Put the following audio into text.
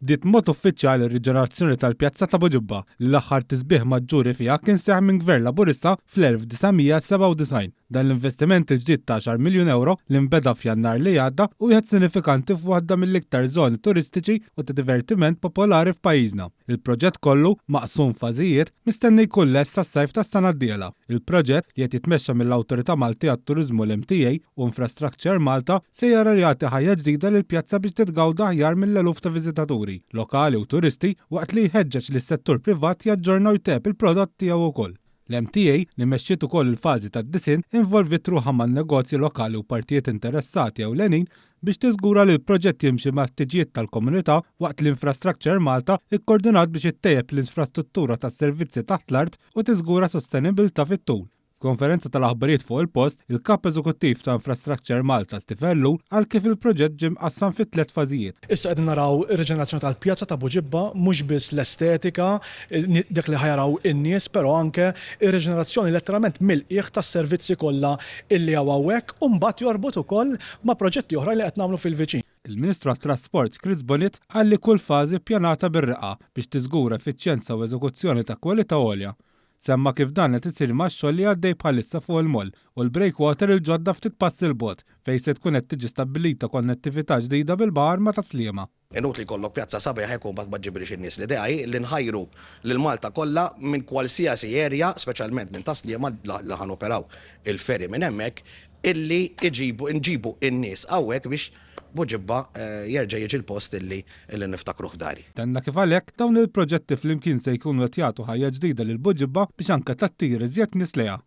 Bdiet b'mod uffiċjali r-riġenerazzjoni tal-Pjazza ta' Buġibba li l-aħħar tisbiħ maġġuri fiha kien seħħ minn Gvern Laburista fl-1997. Dan l-investiment il-ġdid ta' għaxar miljun ewro li nbeda f'Jannar li għadda hu wieħed sinifikanti f'waħda mill-iktar żoni turistiċi u ta' divertiment popolari f'pajjiżna. Il-proġett kollu, maqsum f'fażijiet, mistenni jkun lest sas-sajf tas-sena d-dieħla. Il-proġett, li qed jitmexxa mill-Awtorità Maltija għat-Turiżmu l-MTA u Infrastructure Malta, se jara li jagħti ħajja ġdida lill-pjazza biex titgawda aħjar mill-eluf ta' viżitaturi, lokali u turisti, waqt li jħeġġeġ lis-settur privat jaġġorna u jtejjeb il-prodott tiegħu wkoll. L-MTA, li mexxiet ukoll il-fażi tad-disinn, involviet ruħha man-negozji lokali u partijiet interessati ewlenin biex tiżgura li l-proġett jimxi mal-ħtiġijiet tal-komunità waqt li Infrastructure Malta kkoordinat biex ittejjeb l-infrastruttura tas-servizzi taħt l-art u tiżgura sostenibbiltà fit-tul. F'konferenza tal-aħbarijiet fuq il-post, il-Kap Eżekuttiv ta' Infrastructure Malta Stephen Ellul qal kif il-proġett ġie mqassam fi tlett fażijiet. Issa qegħdin naraw ir-riġenerazzjoni tal-pjazza ta' Buġibba, mhux biss l-estetika, dak li ħa jaraw in-nies, però anke ir-riġenerazzjoni letteralment mill-qiegħ tas-servizzi kollha illi hawn hawnhekk u mbagħad jorbot ukoll ma' proġetti oħrajn li qed nagħmlu fil-viċin. Il-Ministru għat-Trasport Chris Bonett qal li kull fażi ppjanata bir-reqqa biex tiżgura effiċjenza u eżekuzzjoni ta' kwalità għolja. Semma kif dan qed isir max-xogħol li għaddej bħalissa fuq il-moll u l-breakwater il-ġodda ftit passi 'l bogħod, fejn se tkun qed tiġi stabbilita konnettività ġdida bil-baħar ma' Tas-Sliema. Inutli jkollok pjazza sabiħa jekk imbagħad ma ġġibilix in-nies. L-idea hi li nħajru lil Malta kollha minn kwalsiasi area, speċjalment minn Tas-Sliema li ħa noperaw il-ferry minn hemmhekk, illi iġibu nġibu n-nies hawnhekk biex Buġibba jerġa' jiġi l-post illi illi niftakruh f'dari. Tenna kif għalhekk, dawn il-proġetti flimkien se jkunu qed jagħtu ħajja ġdida lil Buġibba biex anke tattira iżjed nies lejha.